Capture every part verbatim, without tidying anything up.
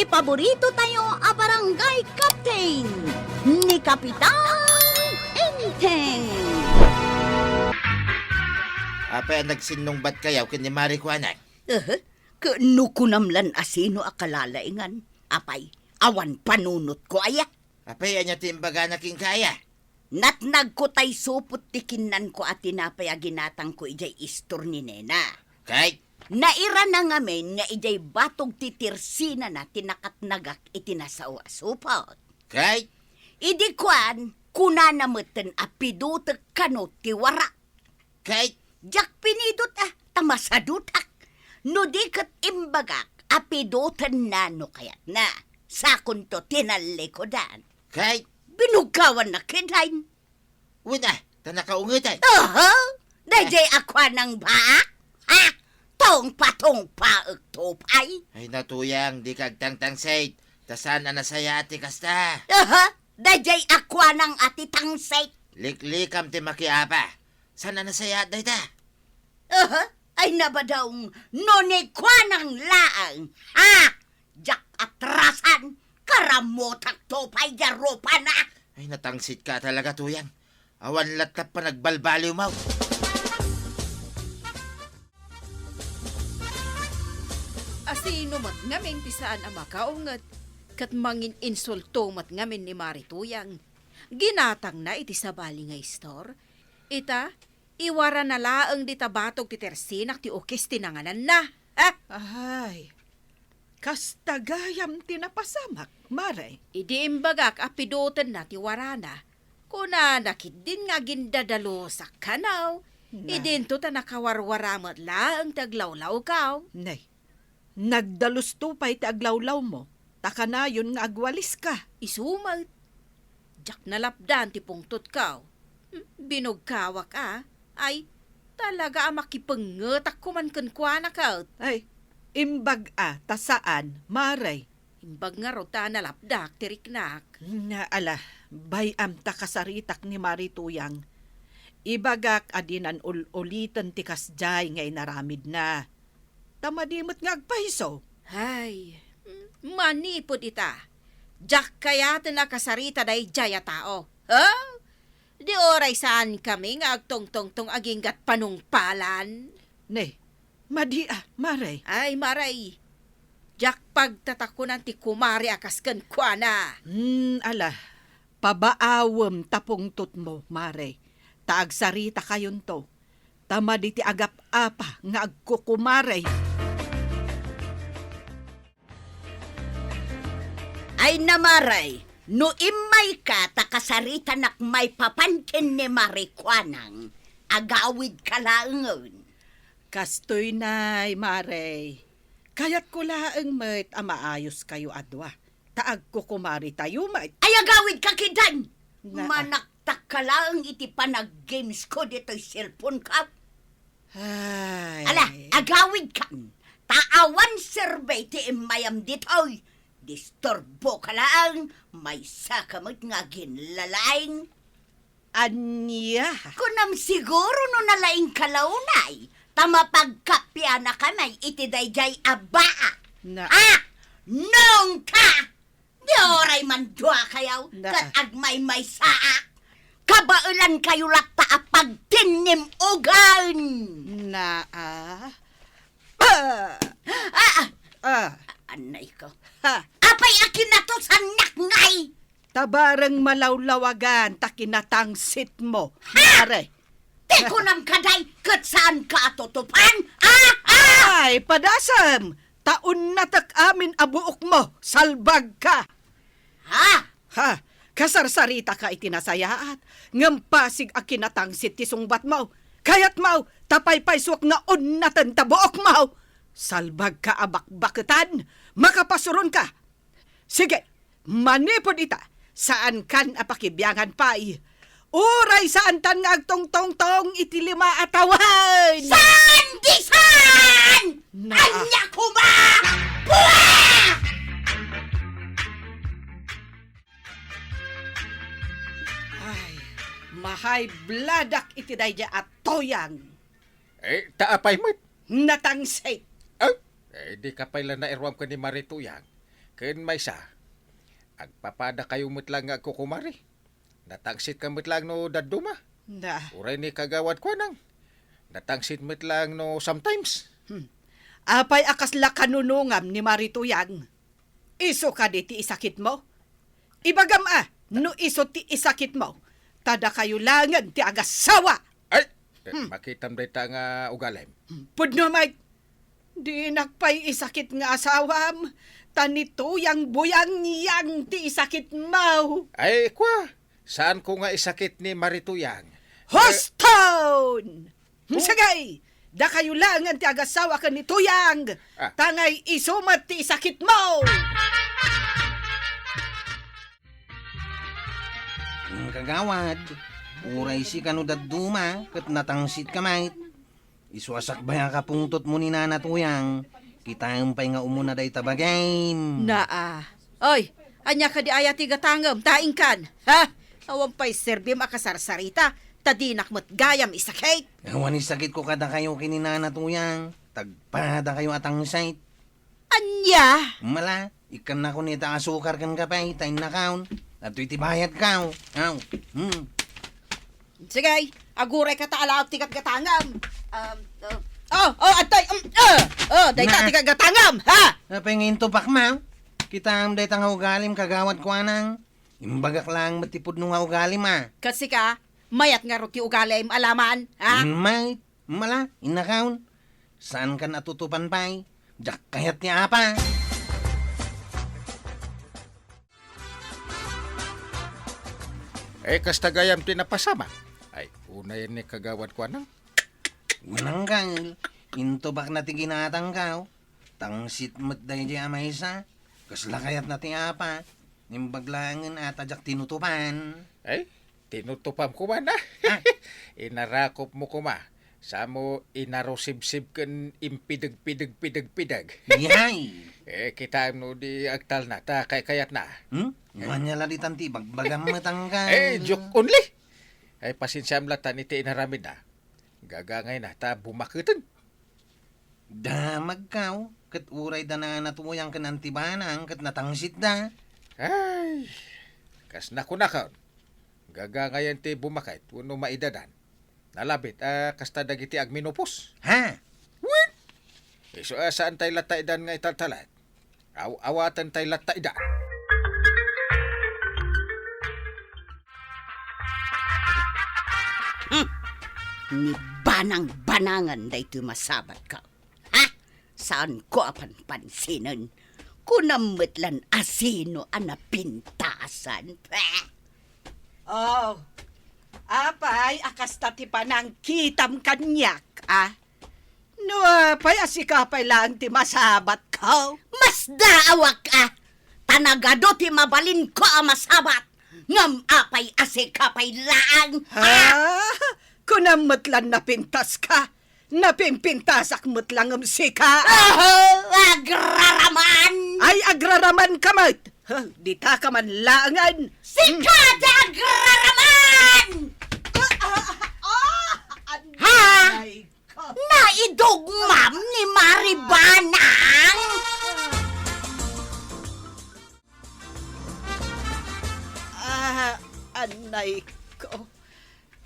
Paborito tayo a barangay captain, ni Kapitan Enteng. Apay a nagsinnungbat kayo ken ni Mare Kuanang? Aha, ket no kunam lan a sino a kalalaingan, apay, awan panunotko aya? Apay, ania ti imbagana kenka aya? Natnagko tay supot ti kinnanko a tinapay a ginatangko idiay istor ni Nena. Kay? Nairana ngamin nga idiay batog ti tersinana ti nakatnagak iti nasao a supot. Kay? Idi kuan, kunana metten a pidotek kano ti wara. Kay? Diak pinidot a, ta masadutak. No di ket imbagak a pidotenna no kayatna. Sakonto tinallikudan. Kay? Binugkawanna ketdin. Wen a, ta nakaungetan. Aha! Daydiay a kuanang baak? Ha? Tungpa-tungpaekto pay? Ay, natuyang, dika agtangtangsit. Ta saan a nasayaat ti kasta. Aha! Daydiay a kuanang a ti tangsit. Liklikam ti makiapa. Saan a nasayaat dayta? Aha! Ay, nabadaw, no ni kuanang laeng. Ha? Diak atrasan, karamotakto pay diay rupana. Ay, natangsitka talaga, Tuyang. Awan latta panagbalbaliwmo. A sino met ngamin ti saan a makaunget, ket mangin-insulto met ngamin ni Mare Tuyang. Ginatangna iti sabali nga istor. Ita, iwarana laeng dita batog ti tersinak ti ukis ti nangananna. Ah! Ay, kasta gayam ti napasamak, Mare. Idi imbagak a pidotenna ti warana, kunana ketdin nga agindadalusak kano. Na. Idinto ta nakawarwara met laeng ti aglawlawko. Nay, nagdalusto pay ti aglawlawmo, ta kanayon nga agwaliska. Isu met. Diak nalapdan ti pungtotko. Hmm, binugkawak a. Ay, talaga a makipengetak koman kenkuana ket. Ay, imbag a, ta saan, Mare. Imbag ngarud ta nalapdak ti riknak. Nga ala, bay-am ta kasaritak ni Mare Tuyang. Ibagak a dinan ul-uliten ti kasdiay nga inaramidna. Ta madi met nga agpaiso. Ay, manipud ita, diak kayaten a kasarita daydiay a tao. Ha? Di uray saankami nga agtungtungtong aginggat panungpalan? Ne, madi a, Mare. Ay, Mare, diak pagtatakonan ti kumare a kas kenkuana. Hmm, ala, pabaawem ta pungtotmo, Mare, ta agsaritakayon to. Ta madi ti agap-apa nga agkukumare. Ay na, Mare, no immayka ta kasaritanak maipapan ken ni Mare Kuanang, agawidka laengen. Kastoy nay, Mare. Kayatko laeng met a maayoskayo a dua, ta agkukumaretayo met. Ay, agawidka ketdin! Na. Manaktakka laeng iti panaggamesko ditoy cellphoneko. Ay. Ala, agawidkan. Ta awan serbi ti immayam ditoy. Disturboka laeng, maysaka met nga aginlalaing. Ania? Kunam siguro no nalaingka la unay, ta mapagkapianakami iti daydiay a baak. Na. Ah! Nungka! Di uray man duakayo, na, ket agmaymaysaak. Kabaelankayo latta a pagtinnim-ogan. Naa. Ah! Ah! Ah! Anayko. Ha! Apay a kinatusannak ngay? Ta bareng malawlawagan ta kinatangsitmo, ha! Mare. Ti kunam kadi ket saanka a tutupan? Ah! Ah! Ay, padasem! Ta unnatek amin a buokmo, salbagka! Ha? Ha? Kasarsaritaka iti nasayaat, ngem pasig a kinatangsit ti sungbatmo. Kayatmo, ta paypaysuak nga unnaten ta buokmo! Salbagka a bakbaketan! Makapasuronka! Sige, manipud ita, saankan a pakibiangan pay. Uray saantan nga agtungtungtong iti lima a tawen! Saan di saan? Na. Ania koma? Pua! Ay, mahay bladak iti daydiay a Tuyang. Eh, ta apay met? Natangsit. Eh, eh, dika pay la nairuam ken ni Mare Tuyang. Ken maysa, agpapadakayo met laeng nga agkukumare. Natangsit ka met laeng no dadduma. Na. Uray ni Kagawad Kuanang. Natangsit met laeng no sometimes. Hmm. Apay a kasla kanunongam ni Mari Tuyang? Isu kadi ti isakitmo? Ibagam a, no isu ti isakitmo, ta dakayo laengen ti agasawa. Ay! Hmm. Makitam dayta nga ugalim. Hmm. Pudno met. Dinak pay isakit nga asawam, ta ni Tuyang Buyang Yang ti isakitmo. Ay, kwa, saanko nga isakit ni Mari Tuyang. Huston! Oh. Sige, dakayo laengen ti agasawa ken ni Tuyang, ah, ta ngay isu met ti isakitmo. Hmm, kagawad, uray sika no dadduma, ket natangsit ka met. Isu a sakbay a kapungtotmo ni Nana Tuyang, kitaem pay nga umuna dayta bagim. Naa. Oy, ania kadi aya ti gatangem, ta inkan? Ha? Awan pay serbim a kasarsarita, ta dinak met gayam isakit. Awan isakitko kadakayo ken ni Nana Tuyang, ta agpadakayo a tangsit. Ania? Mala, ikkannakon ita asukar ken kape, ta innakon. Adtoy ti bayadko. Aw. Hmm. Sige, agurayka ta alaok ti gatgatangam. Um, uh, oh, oh, adtoy. Um, uh, oh, dayta ti gatgatangam, ha? Apay nga intupakmo? Kitaem dayta nga ugalim, Kagawad Kuanang. Imbagak laeng met ti pudno nga ugalim, a. Ket sika, mayat ngarud ti ugalim, alaman, ha? Mayat. Mala, innakon. Saankan a tutupan pay. Diak kayat ti apa. Eh, kasta gayam ti napasamak. Ay, unayen ni Kagawad Kuanang. Mananggal, intupakna ti ginatangko. Tangsit met daydiay a maysa. Kasla kayatna ti apa? Imbag laengen a ta diak tinutupan. Ay, tinutupam koma, a. Ah. Inarakopmo koma. Samo inarusibsib ken impideg-pideg-pideg-pideg. Yay! Eh, kitaem no di agtalna, ta kaykayatna. Hmm? Eh. Ania la ditan ti ibagbagam met, anggal? Eh, joke only. Ay, pasensiam la ta iti inaramidna. Gagangayna ta bumaketen. Damagko, ket uray da Nana Tuyang ken Anti Banang ket natangsitda. Ay, kas nakunakon, gagangayen ti bumaket wenno maidadan. Nalabit a kasta dagiti agmenopause. Ha? Wen! Isu a saan tay latta idan nga italtalat. Aw-awaten tay latta ida. Hmm. Ni banang-banangan daytoy masabatko. Ha? Saanko a panpansinen? Kunam met lan a sino a napintasan. Pah! Oh, apay a kasta ti panangkitam kaniak, a? No apay a sika pay laeng ti masabatko? Masdaawak a! Ta nagadu ti mabalinko a masabat, ngem apay a sika pay laeng? Ha? Ah! Kunam met lan napintaska? Napimpintasak met la ngem sika, a? Aho, agraraman! Ay, agraraman ka met! Huh, dita ka man laengen! Sika ti agraraman! Ah, ah, ah, ah, ha? Anay ko. Naidugmam ni Mari Banang? Ah, anay ko.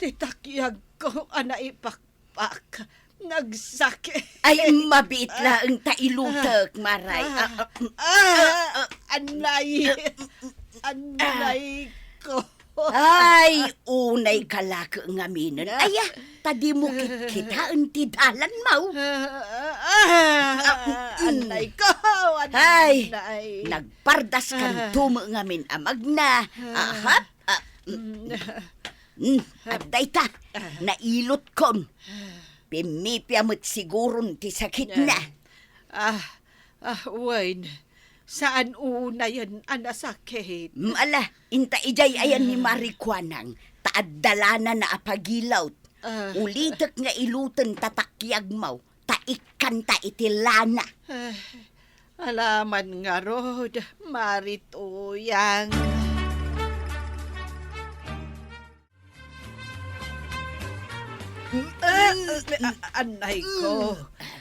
Ti takyagko a naipakpak. Nagsakit. Ay, mabiit laeng ta ilutek, Maray. Ah, ah, ah, ah, ah, anay. Anay ko. Ay, unay ka la ket ngaminen. Aya, ta dimo kitkitaen ti dalanmo. Ah, ah, ah, anay ko. Ay, anay. Nagpardaskanto met ngamin a magna. Ahap. Ah, mm, mm, adda ita, nailutkon. Pimmipia met siguron ti sakitna. Ah, ah, wen, saan unayen a nasakit. Mm, ala, inta idiay ayan ni Mari Kuanang, ta adda lanana a pagilawt. Ah. Ulitek nga iluten ta takyagmo, ta ikkanta iti lana. Ah, alaman ngarud, Mari Tuyang. Ah, ah, anay ko.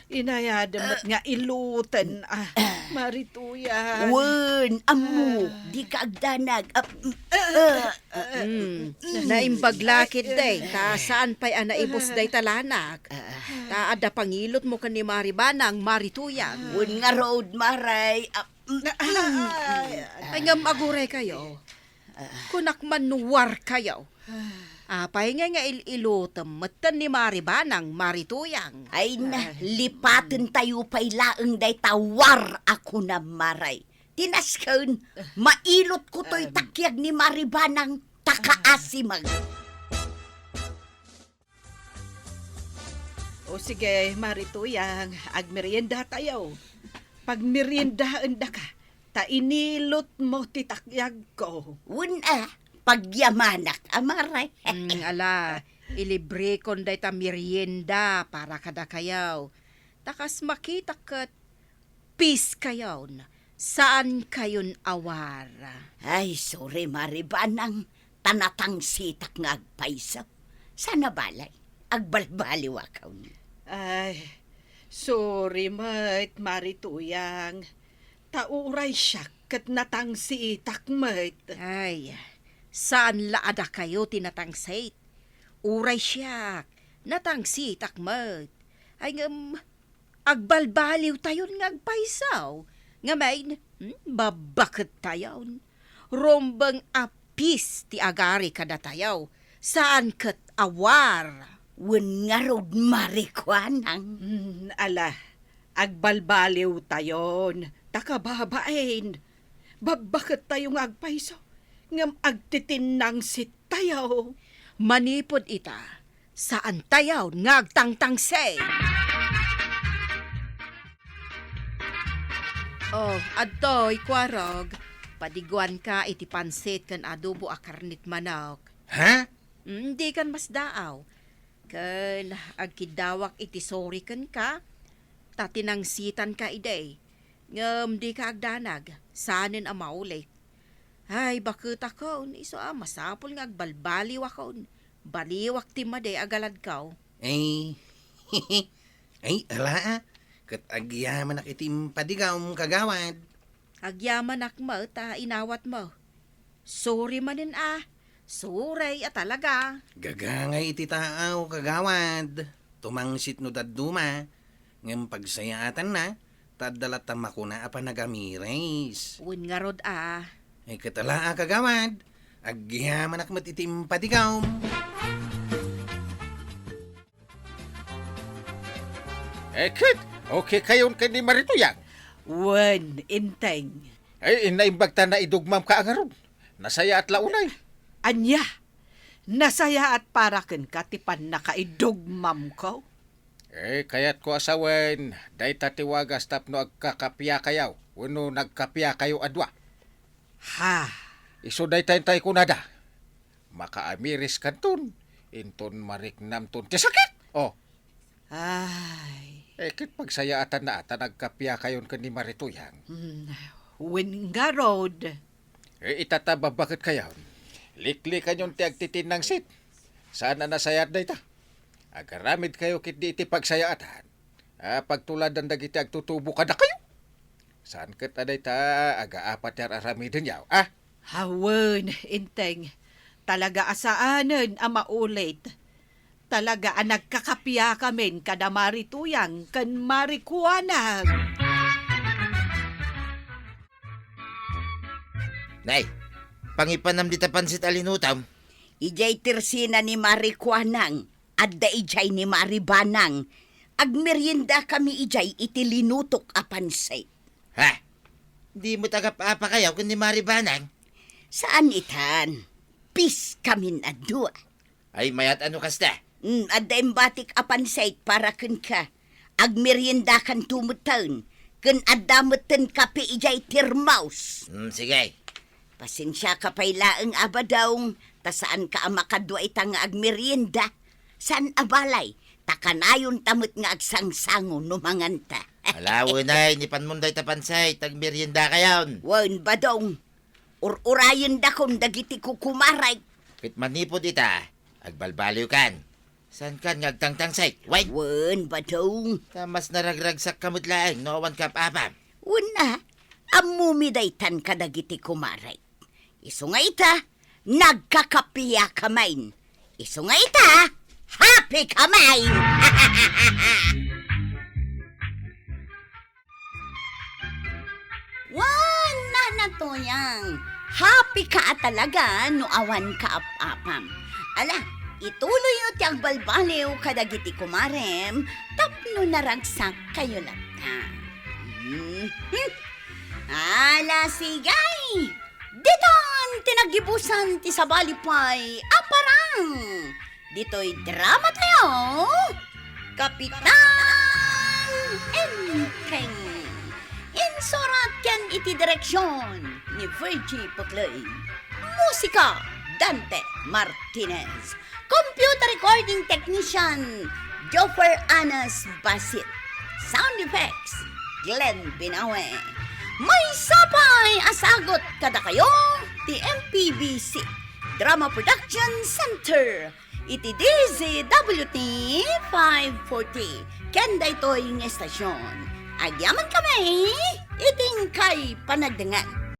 Inayadem met nga iluten, ah, Marituyan. Wen, ammo, ah, dika agdanag. Ah, mm, ah, mm, naimbag la ketdi, ta saan pay a naibus dayta lanak. Ah. Ta adda pangilutmo ken ni Maribanang, Marituyan. Wen ngarud, Maray. Ah, mm, ah, ah, ay, ngem aguraykayo. Kunak man no warkayo. Apay ngay nga il-ilutem metten ni Maribanang, Marituyang? Ay na, lipatentayo pay laeng dayta war a kunam, Maray. Ti nasken, mailutko toy takiag ni Maribanang, ta kaasimag. O sige, Marituyang, agmeriendatayo. Pagmeriendaendaka, ta inilutmo ti takiagko. Wen a, pagyamanak, Maray. Mm, ala, ilibrekon dayta merienda para kadakayo. Ta kas makitak ket piskayon, saankayon a war. Ay, sorry, Maribanang, ta natangsitak nga agpayso. Saan a balay, agbalbaliwakon. Ay, sorry met, Marituyang, ta uray siak ket natangsitak met. Ay, saan la a dakayo ti natangsit. Uray siak, natangsitak met. Ay, ngem, agbalbaliwtayon nga agpayso. Ngamin, hmm, babbakettayon. Rumbeng a pis ti agari kadatayo. Saan ket a war. Wen ngarud, Marikuanang. Hmm, ala, agbalbaliwtayon. Ta kababain. Babbakettayo nga agpayso. Ngem agtitinnangsit tayo. Manipud ita, saantayon nga agtangtangsit. Oh, adtoy, Kuarog. Padiguanka iti pansit ken adobo a karnit manok. Ha? Mm, dikan masdaaw. Ken agkiddawak iti sori kenka, ta tinangsitanka idi. Ngem dika agdanag, saanen a maulit. Ay, baketakon, isu a masapul nga agbalbaliwakon. Baliwak ti madi a galadko. Ay, ay, ala a. Ket agyamanak iti impadigam, kagawad. Agyamanak met a inawatmo. Sori manen a. Sori a talaga. Gagangay iti taaw, kagawad. Tumangsit no dadduma. Ngem pagsayaatanna, ta adda latta makuna a panagamiris. Wen ngarud a. Ay, ket ala a, kagawad. Agyamanak met iti impadigam. Eh, ket, okay kayon ken ni Marituyang? Wen, Enteng. Eh, naimbag ta naidugmamka a ngarud. Nasayaat la unay. Ania? Nasayaat para kenka ti pannakaidugmamko? Eh, kayatko a sawen, dayta ti wagas tapno agkakapiakayo, wenno nagkapiakayo a dua. Ha? Isu dayta intay kunada. Makaamiris kanton, inton mariknamton ti sakit. Oh. Ay. Eh, ket pagsayaatanna a ta nagkapiakayon ken ni Marituyang. Hmm, wen ngarud. Eh, ita ta babbaket kayon. Liklikanyon ti agtitinnangsit. Saan a nasayaat dayta. Agaramid kayo ketdi iti pagsayaatan. A, pagtuladan dagiti agtutubo kadakayo. Saan ket a dayta, agaapat ti ar-aramidenyo, a? Awen, Enteng. Talaga a saanen a maulit. Talaga a nagkakapiakamin kada Marituyang ken Marikuanang. Nay, pangipanam dita pansit a linutom? Idiay tersina ni Marikuanang. Adda idiay ni Maribanang. Agmeriendakami idiay iti linutok a pansit. Ha? Dimo agap-apakayo ken ni Maribanang? Saan itan. Piskamin a dua. Ay, mayat a no kasta. Mm, adda imbatik a pansit para kenka. Agmeriendakanto metten. Ken adda metten kape idiay termos. Mm, sige. Pasensiaka pay laeng a, Badong, ta saanka a makadua ita nga agmerienda. Saan a balay, ta kanayonta met nga agsangsango no manganta. Ala, wenay, nipanmon dayta pansit, agmeriendakayon. Wen, Badong, ur-urayendakon dagiti kukumarek. Ket manipud ita, agbalbaliwkan. Saan kan nga agtangtangsay? Wen? Wen, Badong. Ta mas naragragsak ka met laeng no awan kaap-apam. Wen a, ammom daytan kadagiti kumarek. Isu nga ita, nagkakapiaka main. Isu nga ita, happy ka main. Wen, Nana Toyang, happy ka a talaga no awan kaap-apam. Ala, ituloyyo ti agbalbaliw kadagiti kumarem tapno naragsak kayo latta. Mhm. Ala, sige! Ditan ti naggibusan ti sabali pay a parang. Ditoy drama tayo, Kapitan Enteng. Insurat ken iti direksyon ni Virgie Puclay. Musika, Dante Martinez. Computer recording technician, Joffer Anas Basit. Sound effects, Glenn Binawe. Maysa pay a sagut kadakayo ti M P B C Drama Production Center iti D Z W T five forty. Ken daytoy nga estasyon, agyaman kami iti inkay panagdengngeg.